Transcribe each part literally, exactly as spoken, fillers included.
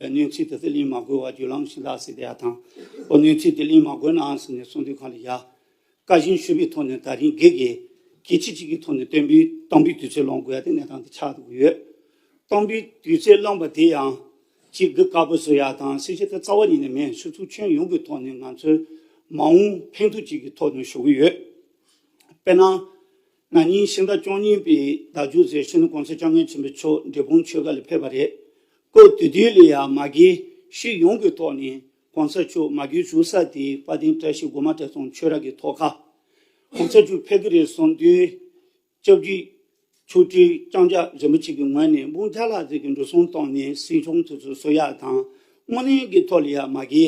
གནས་ཚུལ་དེ་ཚོ་གླེང་མ་དགོས་པ་བརྒྱུད་ལམ་ཞུ་ད་ཟེར་དེ་ཡ་དང་། ཨོ་གནས་ཚུལ་དེ་གླེང་མ་དགོས་ནའང་ཟེར་ནས་གསུངས་དུས་གང་ལ་ཡ། བཀའ་བཞིན་ཞུས་པའི་ཐོག་ནས་ད་རིང་དགེ་རྒན་གྱི་ཆེད་ཅིག་གི་ཐོག་ནས་བསྟན་པའི་དམ་པའི་དུས་ཚོད་ལོན་དགོས་ཡ་དེ་གནས་སྟངས་དེ་ཆགས་འདུག་ཡོད། དམ་པའི་དུས་ཚོད་བླངས་པ་དེ་ཡང་ཅིག་གི་དཀའ་པོ་བཟོ་ཡ་དང་སྲིད་ཇུས་དེ་རྩ་བ་ཉིད་ནས་མེད། ཆོས་ཚོགས་ཁྱོན་ཡོངས་ཀྱི་ཐོག་ནས་ང་ཚོའི་མ་འོངས་ཕན་ཐོགས་ཅིག་གི་ཐོག་ནས་ཞུ་གི་ཡོད། དཔེར་ན། ན་ནིང་ཕྱི་ཟླ་བཅུ་གཉིས་པའི་ཟླ་མཇུག་ཟེར་ཕྱི་ནང་གོང་ས་སྐྱབས་མགོན་ཆེན་པོ་མཆོག་འབྲས་སྤུངས་ཆོས་སྒར་ལ་ཕེབས་པ་རེད། སྐབས་དེ་དུས་ལ་ཡང་མ་གི་སྤྱི་ཡོངས་ཀྱི་ཐོག་ནས་གོང་ས་མཆོག་མ་གི་བཞུགས་ས་དེ་དཔལ་ལྡན་བཀྲ་ཤིས་སྒོ་མང་གྲྭ་ཚང་ཆོས་ར་གི་ཐོག་ཁ། གོང་ས་མཆོག་ཕེབས་ཀྱི་རེད་གསུངས་དུས། སྐྱབས་རྗེ་མཆོག་སྤྲུལ་ལྕང་སྐྱ་རིན་པོ་ཆེ་གི་ངོས་ནས་འབུམ་རྒྱ་ལྷག་ཙམ་གྱི་འགྲོ་སོང་བཏང་ནས་སྲིད་སྐྱོང་དེ་ཚོ་བཟོ་ཡག་དང་དངོས་གནས་ཀྱི་ཐོག་ལ་ཡ་མ་གི་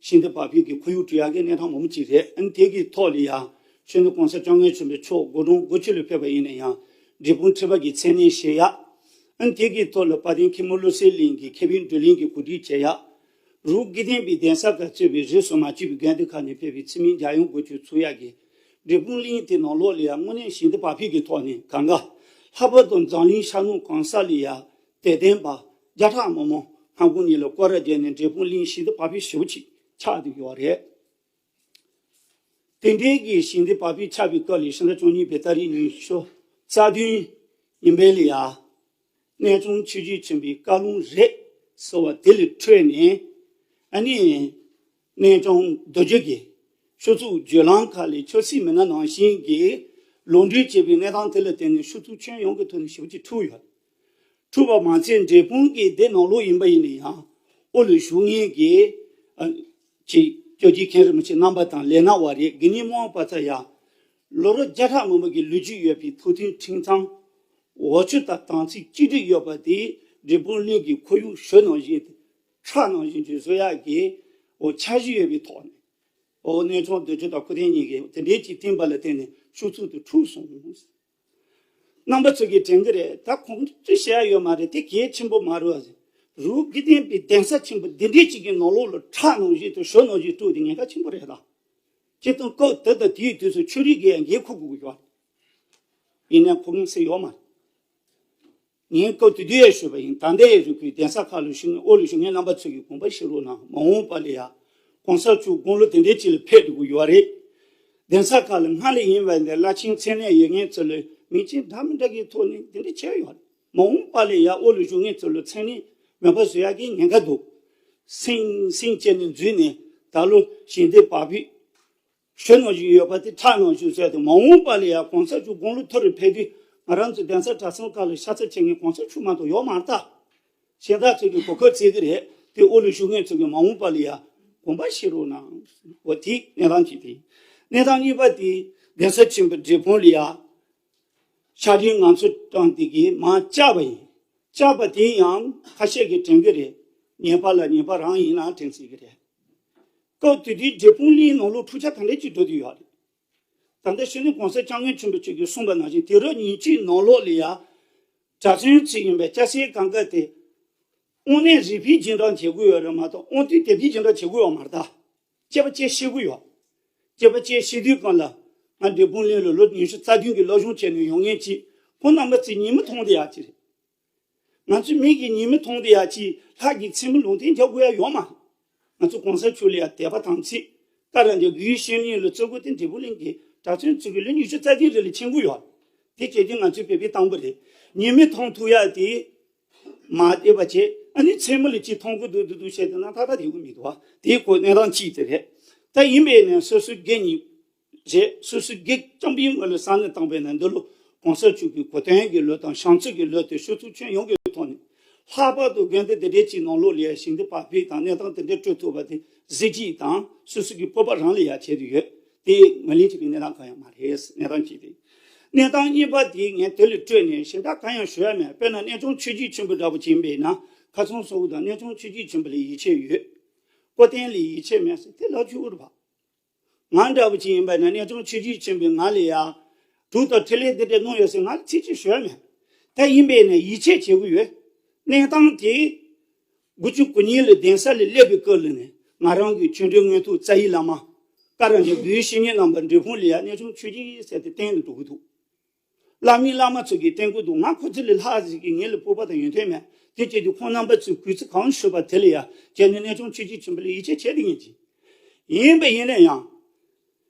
ཞི་བདེ་བག་ཕེབས་ཀྱི་ཁོར་ཡུག་སྤྲོད་ཡག་གི་གནས་སྟངས་མང་པོ་ཅིག་རེད། ཨ་ནི་དེ་གི་ཐོག་ལ་ཡ་ཕྱི་ནང་གོང་ས་སྐྱབས་མགོན་ཆེན་པོ་མཆོག་སྒོ་འགྲམ་སྒོ་ཕྱི་ལ་ཕེབས་པ་ཡིན་ན་ཡང་འབྲས་སྤུངས་ཁྲི་པ་གི་མཚན་གནས་བཞེས་ཡག་ཨ་ནི་དེ་གི་ཐོག་ལ་དཔལ་ལྡན་མཁན་པོ་བློ་གསལ་གླིང་གི་མཁས་པའི་བགྲོ་གླེང་གི་གོ་སྒྲིག་བྱེད་ཡག་རུ་དགེ་ལྡན་པའི་གདན་ས་ཁག་གཙོས་པའི་རིས་སུ་མ་ཆད་པའི་དགོན་སྡེ་ཁག་ནས་ཕེབས་པའི་ཚུལ་མིན་རྒྱལ་ཡོངས་སྒོ་ཕྱུགས་ཚོགས་ཡག་གི་འབྲས་སྤུངས་གླིང་དེ་ནང་ལོགས་ལ་ཡང་དངོས་གནས་ཞི་བདེ་བག་ཕེབས་ཀྱི་ཐོག་ནས་གང་ག་ལྷག་པར་དུ་འཛམ་གླིང་ཤར་ནུབ་གང་ས་ལ་ཡང་དད་ལྡན་པ་བརྒྱ་ཕྲག་མང་མང་ཧང་ཀོང་ཉིད་ལ་སྐོར་ར་བརྒྱབ་ནས་འབྲས་སྤུངས་གླིང་ཞི་བདེ་བག་ཕེབས་ཞེ་པོ་ཅིག་ཆགས་བསྡད་ཡོད་རེད། དེ་འདྲའི་གི་ཞི་བདེ་བག་ཕེབས་ཆགས་པའི་སྐབས་ལ་ཕྱི་ཟླ་བཅུ་གཉིས་པའི་ཏ་རིག་ཉི་ཤུ་རྩ་བདུན་ཡིན་པའི་ལ་ཡ། གནས་ཆུང་ཆོས་རྗེ་ཆེན་པོའི་བཀའ་ལུང་རེད་ཟེར་བ་དེ་ལས་འཕྲོས་ནས། ཨ་ནི། གནས་ཆུང་རྡོ་རྗེ་གི་ཆོས་ཚོགས་བརྒྱུད་ལམ་ཁག་ལས་ཆབ་སྲིད་མི་སྣ་ནང་བཞིན་གྱི་ལོག་འགྲེལ་བྱས་པའི་གནས་སྟངས་དེ་ལ་བརྟེན་ནས་ཆོས་ཚོགས་ཁྱོན་ཡོངས་ཀྱི་ཐོག་ནས་ཞེ་པོ་ཅིག་འཁྲུག་ཡོད། འཁྲུག་པ་མ་ཚད་འབྲས་སྤུངས་ཀྱི་སྡེ་ནང་ལོགས་ཡིན་པ་ཡིན་ན་ཡང་དབུ་ལ་བཞུགས་མཁན་གྱི་ཨ་ཅིག་སྐྱབས་རྗེ་མཁན་རིན་པོ་ཆེ་རྣམ་པ་དང་ལས་སྣ་བ་རེད། དགེ་བསྙེན་མང་པ་ཚ་ཡང་ལོ་རབས་བརྒྱ་ཕྲག་མང་པོ་གི་ལོ་རྒྱུས་ཡོད་པའི་ཐུབ་བསྟན་ཁྲིམས་གཙང་འོ་ཆུ་དང་དམ་ཚིག་གཅིག་སྒྲིལ་ཡོད་པ་དེ་འབྲས་སྤུངས་གླིང་གི་ཁོར་ཡུག་ཞོལ་ནང་བཞིན་ཁྲག་ནང་བཞིན་གྱི་བཟོ་ཡག་གི་འོ་འཆར་གཞི་ཡོད་པའི་ཐོག་ནས་འོ་གནས་ཆུང་རྡོ་རྗེ་དང་ཁུ་ཐན་གཉིས་ཀྱིས་དེ་འདྲའི་ཅིག་བསྟན་པ་ལ་བརྟེན་ནས་ཆོས་ཚོགས་དེ་འཁྲུགས་སོང་། རྣམ་པ་ཚོ་གིས་དྲན་གི་རེད། ད་ཁོང་ཚོས་བཤད་ཡ་ཡོད་མ་རེད། དེ་གལ་ཆེན་པོ་མ་རེད་བ། རུ་དགེ་ལྡན་པའི་གདན་ས་ཆེན་པོ་འདི་འདྲའི་ཅིག་གི་ནང་ལོགས་ལ་ཁྲག་ནང་བཞིན་དུ་ཞོ་ནང་བཞིན་དཀྲུགས་དེ་ཉེན་ཁ་ཆེན་པོ་རེད་ད། སྤྱིར་བཏང་སྐབས་དེ་དང་དེའི་དུས་སུ་ཆོས་རིག་གི་ཡང་འགན་འཁུར་དགོས་ཀྱི་ཡོད་རེད། ཡིན་ནའི་འཁུར་མཁན་སུ་ཡོད་མ་རེད། ངས་སྐབས་དེ་དུས་ཡང་ཞུས་པ་ཡིན། ད་ལྟའི་རུ་ཁུལ་གདན་ས་ཁག་ལ་བཞུགས་མཁན་དབུ་ལ་བཞུགས་མཁན་རྣམ་པ་ཚོ་གིས་དགོངས་པ་བཞེས་རོགས་གནང་། མ་འོངས་པ་ལ་ཡང་གོང་ས་མཆོག་དགུང་ལོ་དེ་འདྲའི་ཅིག་ལ་ཕེབས་འགྲོ་གི་ཡོད་རེད། གདན་ས་ཁག་ལ་སྔར་ལས་ཡིན་པ་འདི་བླ་ཆེན་མཚན་གནས་ཡོད་མཁན་ཚོ་ལ་མིང་ཅན་འདྲ་མི་འདྲ་གི་ཐོག་ནས་འདི་འདྲ་བྱས་ཡོད་རེད། མ་འོངས་པ་ལ་ཡང་དབུ་ལ་བཞུགས་མཁན་ཚོ་ལ་མཚན་གནས་མེད་པ་བཟོ་ཡག་གི་ཉེན་ཁ་འདུག་སེམས་སེམས་བཅས་ནས་འཛུལ་ནས་ད་ལོ་ཞི་བདེ་བག་ཕེབས་ཞོ་ནང་བཞིན་ཡོད་པ་དེ་ཁྲག་ནང་བཞིན་བཟོས་ཏེ་མ་འོངས་པ་ལ་ཡང་གོང་ས་མཆོག་དགུང་ལོ་མཐོ་རུ་ཕེབས་དུས་ང་རང་ཚོ་གདན་ས་གྲྭ་ཚང་ཁག་ལ་ཤ་ཚ་བྱེད་མཁན་གོང་ས་མཆོག་མ་གཏོགས་ཡོད་མ་རེད་ད། གཞན་དག་ཚོས་ཀྱི་གོ་སྐབས་བཙལ་གི་རེད་དེ་དབུ་ལ་བཞུགས་མཁན་ཚོ་གིས་མ་འོངས་པ་ལ་ཡང་དགོངས་པ་བཞེས་རོགས་གནང་། འོ་དེ་གནས་སྟངས་གཅིག་དེ། གནས་སྟངས་གཉིས་པ་དེ་གདན་ས་ཆེན་པོ་འབྲས་སྤུངས་ལ་ཡང་ཕྱག་རིས་ང་ཚོ་དྲངས་དེ་གིས་མར་བཅག་པ་ཡིན། བཅག་པ་དེ་ཡང་ཁ་ཤས་ཀྱིས་དྲན་གི་རེད། ཉེས་པ་ལ་ཉེས་པ་རང་ཡིན་ལ་དྲན་སྲིད་གི་རེད། སྐབས་དེ་དུས་འབྲས་སྤུངས་གླིང་ནང་ལོགས་འཁྲུག་ཆ་ག་འདྲ་ཅིག་འགྲོ་དུས་ཡོད་རེད། ད་ལྟ་ཕྱི་ནང་གོང་ས་སྐྱབས་མགོན་ཆེན་པོ་མཆོག་གིས་གསུངས་པ་ནང་བཞིན་དུས་རབས་ཉེར་གཅིག་ནང་ལོགས་ལ་ཡ། གྲྭ་བཙུན་ཚོ་ཡིན་པའི་སྐྱ་སེར་གང་ག་དེ། དངོས་གནས་རིགས་པའི་རྗེས་འབྲང་བྱེད་དགོས་ཡོད་རེད་མ་གཏོགས་དབང་དུས་དད་པའི་རྗེས་འབྲང་བྱེད་དགོས་ཡོད་མ་རེད་ད། སྐྱེས་པ་སྐྱེ་ཤེས་དགོས་ཡོད། སྐྱེས་པ་སྐྱེ་ཤེས་དུས་གང་ལ། ང་འབྲས་སྤུངས་གླིང་ལ་ལོ་ཉི་ཤུ་རྩ་བདུན་གྱི་སློབ་སྦྱོང་བྱས་ནས་ཡོང་མཁན་གཅིག་ཁོང་རྣམ་པ་ཚོས་ཉིན་མོ་མཐོང་བསྡད་ཡག་ཅིག་རེད། ང་ཚོའི་མིག་གིས་ཉིན་མོ་མཐོང་བསྡད་ཡག་ཅིག་ལྷ་གི་མཚན་མོ་ལུང་བསྟན་རྒྱག་དགོས་ཡག་ཡོད་མ་རེད། ང་ཚོ་གོང་ས་མཆོག་ལ་ཡ་དད་པ་དམ་ཚིག་བཀའ་རང་རྒྱ་གུའི་བཤེས་གཉེན་ལ་བརྩི་བཀུར་དེ་འབྲས་སྤུངས་གླིང་གི་གྲྭ་བཙུན་ཚོ་གིས་ལོ་ཉི་ཤུ་རྩ་བདུན་རིང་ལ་མཁྱེན་གྱི་ཡོད། དེ་བྱས་ཏེ་ང་ཚོའི་བོད་པའི་བཏང་པོ་རེད། ཉི་མའི་མཐོང་ཐུབ་ཡག་དེ་མ་བལྟས་པ་བྱས། ཨ་ནི་མཚན་མོ་ལ་ཅིག་མཐོང་གི་འདུག་འདུག་འདུག་བཤད་དེ་ན་ཏག་ཏག་བསྡད་ཀྱི་མི་འདུག་བ། དེའི་སྐོར་གནས་སྟངས་གཅིག་དེ་རེད། ད་ཡིན་པས་ནས་སོ་སོའི་སྒེར་གཉིས་རེད། སོ་སོའི་སྒེར་རྐྱང་པའི་ངོས་ལ་བསམ་བློ་བཏང་པས་ན་འདི་ལོ་གོང་ས་མཆོག་གི་གོ་སྟོན་གྱི་ལོ་དང་བྱང་ཆུབ་ཀྱི་ལོ་དེ་ཆོས་ཚོགས་ཁྱོན་ཡོངས་ཀྱི་ཐོག་ནས། ལྷག་པར་དུ་དགོན་སྡེ་འདི་འདྲའི་ཅིག་ནང་ལོགས་ལ་ཡ་ཞི་བདེ་བག་ཕེབས་དང་གནས་སྟངས་དེ་འདྲ་སྤྲོད་ཐུབ་པ་དེ་གཟི་བརྗིད་དང་སོ་སོ་གི་སྤོབས་པ་རང་ལ་ཡ་བྱས་ཏེ་ཡོད། དེ་ངོས་ལེན་བྱེད་པའི་གནས་སྟངས་གང་ཡང་མ་རེད། གནས་སྟངས་གཅིག་དེ། གནས་སྟངས་གཉིས་པ་དེ་ངས་དེ་ལས་སྤྲོས་ནས་གཞན་དག་གང་ཡང་ཞུ་ཡ་མེད། དཔེར་ན་གནས་ཆུང་ཆོས་རྗེ་ཆེན་པོ་འདྲ་པོ་ཅིག་ཡིན་པས་ན་ཁ་སང་སོང་བ་དང་གནས་ཆུང་ཆོས་རྗེ་ཆེན་པོ་ལ་ཡིད་ཆེས་ཡོད། སྐུ་རྟེན་ལ་ཡིད་ཆེས་མེད་ཟེར་དེ་ལབ་རྒྱུ་ཨེ་རེད་པ། ང་འདྲ་པོ་ཅིག་ཡིན་པ་ན་གནས་ཆུང་ཆོས་རྗེ་ཆེན་པོས་ང་ལ་ཡ། དྲུག་དང་འཕྲིན་ལས་འདི་འདྲ་གནང་ཡོད་ཟེར་ང་ལ་ཚིག་གཅིག་ཞུ་ཡ་མེད། ད་ཡིན་པས་ན་ཡིད་ཆེས་བྱེད་ཀྱི་ཡོད། གནས་སྟངས་དེ། དགུ་བཅུ་གོ་གཉིས་ལ་གདན་ས་ལ་སླེབས་པའི་སྐབས་ལ་ནས་ང་རང་གི་ཆོས་འབྲེལ་མངོན་མཐོ་རྩ་བའི་བླ་མ། བཀའ་རང་རྒྱ་གུའི་བཤེས་གཉེན་རྣམ་པ་འབྲས་སྤུངས་ལ་ཡ་གནས་ཆུང་ཆོས་རྗེ་ཟེར་ཏེ་བསྟེན་དུ་འགྲོ་གི་འདུག་བླ་མའི་བླ་མ་ཚོ་གིས་བསྟེན་གྱི་འདུག་ང་ཁོ་ཚོ་ལས་ལྷག་ཟིག་གིས་ངེད་ལ་སྤོབས་པ་དང་ཡོན་ཏན་མེད། དེ་བྱས་དུས་ཁོང་རྣམ་པ་ཚོས་གུས་བརྩི་གང་ཞུས་པ་དེ་ལ་ཡ་བྱས་ནས་གནས་ཆུང་ཆོས་རྗེ་ཆེན་པོ་ལ་ཡིད་ཆེས་བྱས་ཏེ་ཡིན་གྱི། ཡིན་པ་ཡིན་ན་ཡང་།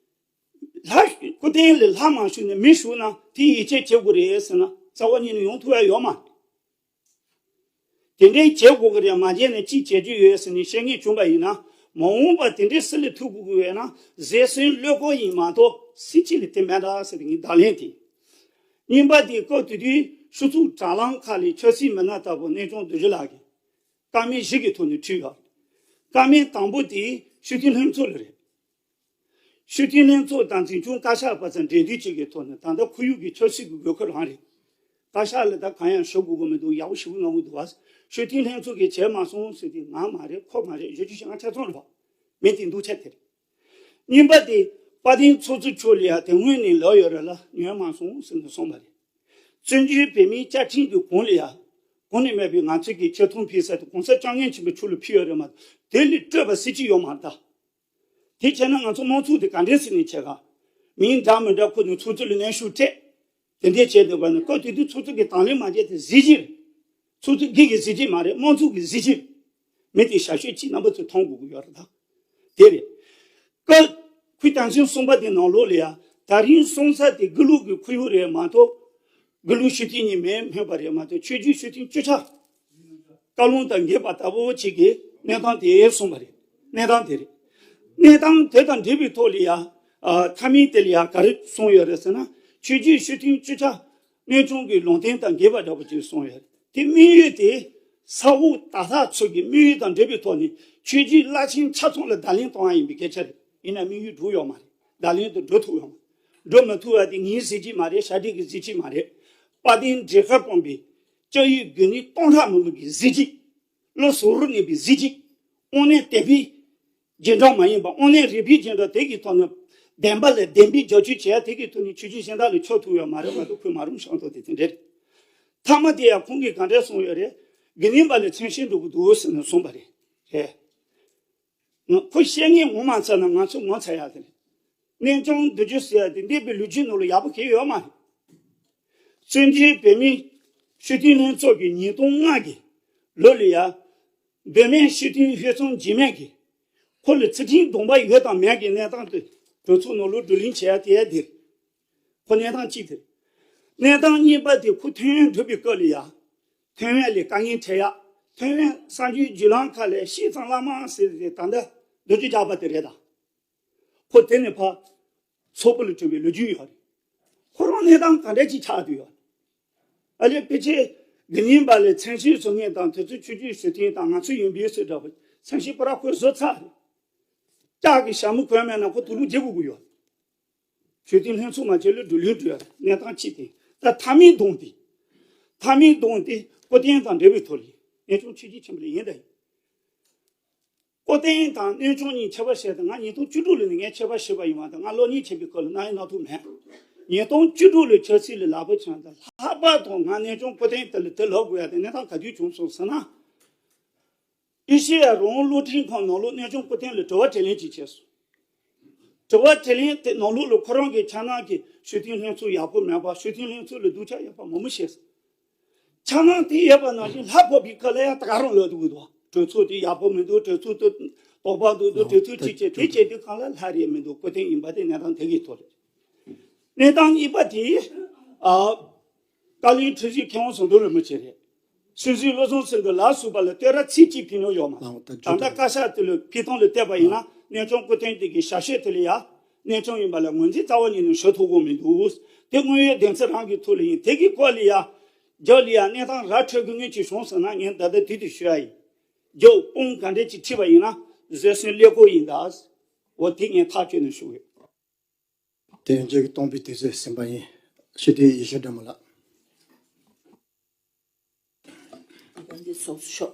ལྷ་སྐུ་རྟེན་ལ་ལྷ་མ་བཞུགས་ནས་མི་བཞུགས་ན་དེ་ཡིད་ཆེས་བྱེད་དགོས་རེད་ཟེར་ན་རྩ་བ་ཉིད་ནས་ཡོང་ཐུབ་ཡ་ཡོད་མ་རེད། དེ་འདྲའི་བྱེད་དགོས་ཀྱི་རེད། མ་བྱས་ནས་ཅི་བྱེད་རྒྱུ་ཡོད་ཟེར་ནས་བཤད་མཁན་བྱུང་པ་ཡིན་ན། མ་འོངས་པ་དེ་འདྲའི་སྲིད་ལ་ཐུག་དགོས་ཀྱི་ཡོད་ན་བཟོད་བསྲན་བློས་བཀལ་ཡིན་མ་གཏོགས་སྲིད་སྤྱི་ལ་དེ་མེད་ད་ཟེར་ཏེ་ངས་བརྡ་ལན་དེ། གཉིས་པ་དེ་སྐབས་དེ་དུས་ཕྱི་ཚུགས་དྲ་ལམ་ཁག་ལས་ཆབ་སྲིད་མི་སྣ་ལྟ་བུ་གནས་ཆུང་རྡོ་རྗེ་ལགས་ཀྱིས་བཀའ་མོལ་བཞི་གི་ཐོག་ནས་ཁྲིད་ཡོད། བཀའ་མོལ་དང་པོ་དེ་སྤྱི་འཐུས་ལྷན་ཚོགས་ལ་རེད། སྤྱི་འཐུས་ལྷན་ཚོགས་དང་འཛིན་སྐྱོང་བཀའ་ཤག་བར་མཚམས་འབྲེལ་མཐུད་ཅིག་གི་ཐོག་ནས་ད་ལྟ་ཁོར་ཡུག་གི་ཆབ་སྲིད་ཀྱི་དགོས་མཁོ་རང་རེད། བཀའ་ཤག་ལ་ད་གང་ཡང་ཞུ་དགོས་ཀྱི་མི་འདུག་ཡག་པོ་ཞེ་པོ་གནང་གི་འདུག་བ། སྤྱི་འཐུས་ལྷན་ཚོགས་ཀྱིས་བྱས་མ་སོང་ཟེར་ཏེ་ང་མ་རེད་ཁོ་མ་རེད་ཞུ་རྒྱུ་ཞིག་ང་ཆ་ཚང་རེད་བ། མི་དེ་འདུག་ཆ་དེ་རེད། གཉིས་པ་དེ་དཔལ་ལྡན་ཚོགས་གཙོ་མཆོག་ལ་ཡང་དེ་སྔོན་ནས་ལབ་ཡོད་རེད་ལ་ཉན་མ་སོང་ཟེར་ནས་གསུངས་པ་རེད། བཙན་བྱོལ་བོད་མིའི་བཅའ་ཁྲིམས་ཀྱི་གོང་ལ་ཡང་གོང་ནས་མེད་པའི་ང་ཚོས་ཀྱི་ཆེ་མཐོང་ཕུལ་ས་དེ་གོང་ས་སྐྱབས་མགོན་ཆེན་པོ་མཆོག་ལ་ཕུལ་ཡོད་རེད་མ་གཏོགས་དེ་ལས་སྤྲོས་པ་སྲིད་ཇུས་ཡོད་མ་རེད་ད། དེ་བྱས་ན་ང་ཚོ་དམངས་གཙོ་དེ་ག་འདྲས་ཟེར་ནས་བྱེད་ག་མིང་འདྲ་མི་འདྲ་ཁོ་ནས་ཚོགས་གཙོ་ལ་གནོན་ཤུགས་སྤྲད། དེ་འདྲས་བྱས་བསྡད་པ་ནི་སྐབས་དེ་དུས་ཚོགས་གཙོ་གི་དང་ལེན་མ་བྱས་དེ་གཟི་བརྗིད་རེད། ཚོགས་གཙོ་སྒེར་གྱི་གཟི་བརྗིད་མ་རེད། དམངས་གཙོ་གི་གཟི་བརྗིད་རེད། མི་དེ་ཞབས་ཞུ་ཅིག་རྣམ་པ་ཚོས་མཐོང་དགོས་ཀྱི་ཡོད་རེད་ད། དེ་རེད། སྐབས་ཁོས་དམ་ཚིག་གསུངས་པ་དེ་ནང་ལོགས་ལ་ཡ་ད་རིང་གསུང་ས་དེ་དགེ་ལུགས་ཀྱི་ཁོར་ཡུག་རེད་མ་གཏོགས། དགེ་ལུགས་སྤྱི་འཐུས་གཉིས་མེད་སྨོས་པ་རེད་མ་གཏོགས་ཆོས་བརྒྱུད་སྤྱི་འཐུས་བཅུ་ཆ། བཀའ་བློན་དང་འགལ་བ་ལྟ་བུ་ཅིག་གིས་གནས་སྟངས་དེ་གསུངས་པ་རེད། གནས་སྟངས་དེ་རེད། གནས་སྟངས་དེ་དང་འབྲེལ་བའི་ཐོག་ལ་ཡ། ཨ། མཐའ་མའི་དེ་ལ་ཡ་ག་རེ་གསུངས་ཡོད་རེད་ཟེར་ན། ཆོས་བརྒྱུད་སྤྱི་འཐུས་བཅུ་ཆ་གནས་ཆུང་གི་ལུང་བསྟན་དང་འགལ་བ་འདྲ་པོ་ཅིག་གསུངས་ཡོད་རེད། དེ་དམིགས་ཡུལ་དེ་ས་འོག་དར་ལག་ཚོ་གི་དམིགས་ཡུལ་དང་འབྲེལ་བའི་ཐོག་ནས་ཆོས་བརྒྱུད་བླ་ཆེན་ཆ་ཚང་ལ་བརྡ་ལན་གཏོང་ཡ་ཡིན་པའི་སྐད་ཆ་རེད། ཡིན་ན་དམིགས་ཡུལ་འགྲུབ་ཡོད་མ་རེད། བརྡ་ལན་དུ་འགྲོ་ཐུབ་ཡོད་མ་རེད། འགྲོ་མི་ཐུབ་པ་དེ་ངའི་གཟི་བརྗིད་མ་རེད། ཤ་སྒྲིག་གི་གཟི་བརྗིད་མ་རེད། དཔལ་ལྡན་འབྲས་དཀར་དཔོན་པོའི་སྐྱབས་ཡུལ་དགོན་གནས་སྟོང་ཕྲག་མང་པོ་གི་གཟི་བརྗིད། བློ་གཟུ་བོར་གནས་པའི་གཟི་བརྗིད། དབང་རྣོན་དད་པའི་རྗེས་འབྲང་མ་ཡིན་པ་དབང་རྣོན་རིག་པའི་རྗེས་འབྲང་དེ་གི་ཐོག་ནས་བདེན་པ་ལ་བདེན་པའི་རྒྱབ་སྐྱོར་བྱས་དེ་གི་ཐོག་ནས་ཆོས་བརྒྱུད་གཞན་དག་ལ་ཕྱོགས་ཐུབ་ཡོད་མ་རེད་མ་གཏོགས་ཁོས་མ་རུང་ཤང་ཐོག་དེ་དེ་འདྲ་རེད། མཐའ་མ་དེ་ཡང་ཁོང་གིས་ག་འདྲ་གསུངས་ཡོད་རེད། དགེ་འདུན་པ་ལ་མཚན་ཤས་འགྲོ་གི་འདུག་ཟེར་ནས་གསུངས་པ་རེད། རེད། ང་ཁོ་བཤད་ངན་ངོ་མ་ཚ་ན་ང་ཚོ་ངོ་ཚ་ཡག་དེ་རེད། གནས་ཆུང་བསྡུ་རྒྱུ་ཟེར་ཡག་དེ་འདས་པའི་ལོ་རྒྱུས་ནང་ལ་ཡག་པོ་གང་ཡོད་མ་རེད། བཙན་བྱོལ་བོད་མིའི་སྤྱི་འཐུས་ལྷན་ཚོགས་ཀྱིས་ཉིས་སྟོང་ལྔ་གི་ལོ་ལ་ཡ། བུད་མེད་སྤྱི་འཐུས་ཧུད་ཚང་འཇིགས་མེད་ཀྱིས་ཁོ་ལ་ཚུལ་ཁྲིམས་སྡོམ་པ་ཡོད་དང་མེད་ཀྱི་གནས་སྟངས་དེ་གྲོས་ཚོགས་ནང་ལོགས་བསྡུ་ལེན་བྱེད་ཡ་དེ་ཡ་དེ་རེད། ཁོ་གནས་སྟངས་གཅིག་དེ་རེད། གནས་སྟངས་གཉིས་པ་དེ་ཁོ་ཐེ་ཝན་འགྲོ་བའི་སྐབས་ལ་ཡ། ཐེ་ཝན་ལ་དཀའ་ངལ་འཕྲད་ཡ། ཐེ་ཝན་གསར་འགྱུར་བརྒྱུད་ལམ་ཁག་ལ་ཤིས་ཙང་བླ་མ་ཟེར་ཏེ་ད་ལྟ་རྡོ་རྗེ་ཇག་པ་དེ་རེད་ད། ཁོ་དེ་ནས་ཕར་སོག་པོ་ལ་བྲོས་པའི་ལོ་རྒྱུས་ཡོད་རེད། ཁོ་རང་གནས་སྟངས་ག་འདྲ་ཅིག་ཆགས་བསྡད་ཡོད་རེད། ཨ་ལས་ཕལ་ཆེར་དགེ་འདུན་པ་ལ་མཚན་ཤས་བཟོ་མཁན་དང་དེ་ཚོ་ཆོས་བརྒྱུད་སྲིད་དོན་དང་ང་ཚོ་ཡིན་པའི་སྲོལ་འདྲ་པོ་མཚན་ཤས་པ་ར་ཁོས་བཟོ་ཚར་རེད། ལྕགས་ཀྱི་ཞྭ་མོ་གོན་མེད་ན་ཁོ་དུག་ལོག་རྒྱག་དགོས་ཀྱི་ཡོད། ཆོས་དོན་ལྷན་ཚོགས་མ་བྱས་ལ་འགྲོ་ལུགས་འགྲོ་ཡ་གནས་སྟངས་གཅིག་དེ་ད་མཐའ་མའི་གདོང་དེ། མཐའ་མའི་གདོང་དེ་སྐུ་རྟེན་དང་འབྲེལ་བའི་ཐོག་ལ་གནས་ཆུང་ཆོས་བརྒྱུད་ཆེན་པོ་ལ་ཡིན་ད་ཡིན། སྐུ་རྟེན་དང་གནས་ཆུང་གཉིས་ཁྱད་པར་བཤད་དེ་ང་ཉིས་སྟོང་བཅུ་དྲུག་ལོ་ནས་ངས་ཁྱད་པར་ཤེས་པ་ཡིན་པ་དང་ང་སློབ་གཉེར་བྱེད་པའི་སྐབས་ལ་གནང་ཡ་གནང་ཐུབ་མེད། ཉིས་སྟོང་བཅུ་དྲུག་ལོའི་ཆབ་སྲིད་ལ་ལག་པ་འཆང་དང་ལྷག་པར་དུ་ང་གནས་ཆུང་སྐུ་རྟེན་དེ་ལ་དེ་ལབ་དགོས་ཡ་དེ་གནས་སྟངས་ག་དུས་བྱུང་སོང་ཟེར་ན། ཨེ་ཤེ་ཡ་རང་དབང་རླུང་འཕྲིན་ཁང་ནང་ལོགས་གནས་ཆུང་སྐུ་རྟེན་ལ་དྲི་བ་དྲིས་ལན་ཅིག་བྱས་སོང་། དྲི་བ་དྲིས་ལན་དེ་ནང་ལོགས་ལ་ཁོ་རང་གི་ཆ་ནང་གི་སྤྱི་འཐུས་ལྷན་ཚོགས་ཡག་པོ་མེད་པ་སྤྱི་འཐུས་ལྷན་ཚོགས་ལ་སྡུག་ཅག་ཡོད་པ་མང་པོ་བཤད་སོང་། ཆ་ནང་དེ་ཡོད་པ་ནང་བཞིན་ལྷ་ཕོག་པའི་སྐབས་ལ་ཡང་ད་ག་རང་ལོས་འདུག་འདུག་གྲོས་ཚོགས་དེ་ཡག་པོ་མི་འདུག་གྲོས་ཚོགས་དེ་དོགས་པ་འདུག་འདུག་གྲོས་ཚོགས་གཅིག་བྱས་དེ་བྱས་དུས་གང་ལ་ལྷ་རེད་མི་འདུག་སྐུ་རྟེན་ཡིན་པ་དེ་གནས་སྟངས་དེ་གའི་ཐོག་རེད། གནས་སྟངས་གཉིས་པ་དེ་ཨ། བཀའ་བློན་ཁྲི་ཟུར་མཁས་དབང་ཟམ་གདོང་རིན་པོ་ཆེ་རེད། སྲིད་ཟུར་བློ་བཟང་སེང་གེ་ལགས་ཚུད་པ་ལ་བསྟོད་ར་ཚིག་གཅིག་ཕུལ་མྱོང་ཡོད་མ་རེད། ད་ལྟ་བཀའ་ཤག་དེ་ལ་ཕུལ་སྟངས་ལ་བལྟས་པ་ཡིན་ན་གནས་ཆུང་སྐུ་རྟེན་དེ་གའི་ཞབས་ཞུ་དེ་ལ་ཡ། གནས་ཆུང་ཡིན་པ་ལ་ངོས་འཛིན་རྩ་བ་ཉིད་ནས་ཞུ་ཐུབ་ཀྱི་མི་འདུག་དེ་དངོས་ཡོད་བདེན་ཚིག་རང་གི་ཐོག་ལ་ཡིན་དེ་གི་སྐོར་ལ་ཡ། རྒྱབ་ལ་ཡ་གནས་སྟངས་ར་འཕྲོད་དགོས་ངེས་ཀྱི་བྱུང་སོང་ན་ངས་ད་ལྟ་དུས་དུ་ཞུ་ཡ་ཡིན། རྒྱབ་དཔུང་ག་འདྲས་ཅིག་ཁྲིད་པ་ཡིན་ན་བཟོད་བསྲན་ཀླད་ཀོར་ཡིན་ད། འོ་དེ་ངས་ཐག་གཅོད་ནས་ཞུ་གི་ཡོད། དེ་ཡང་རྗེས་ཀྱི་སྟོང་པའི་དུས་ཚོད་ཟིན་པ་ཡིན། ཞུ་དེ་ཡེ་ཤེས་སྒྲོལ་མ་ལགས། འདི་ཚོགས་གཙོ་མཆོག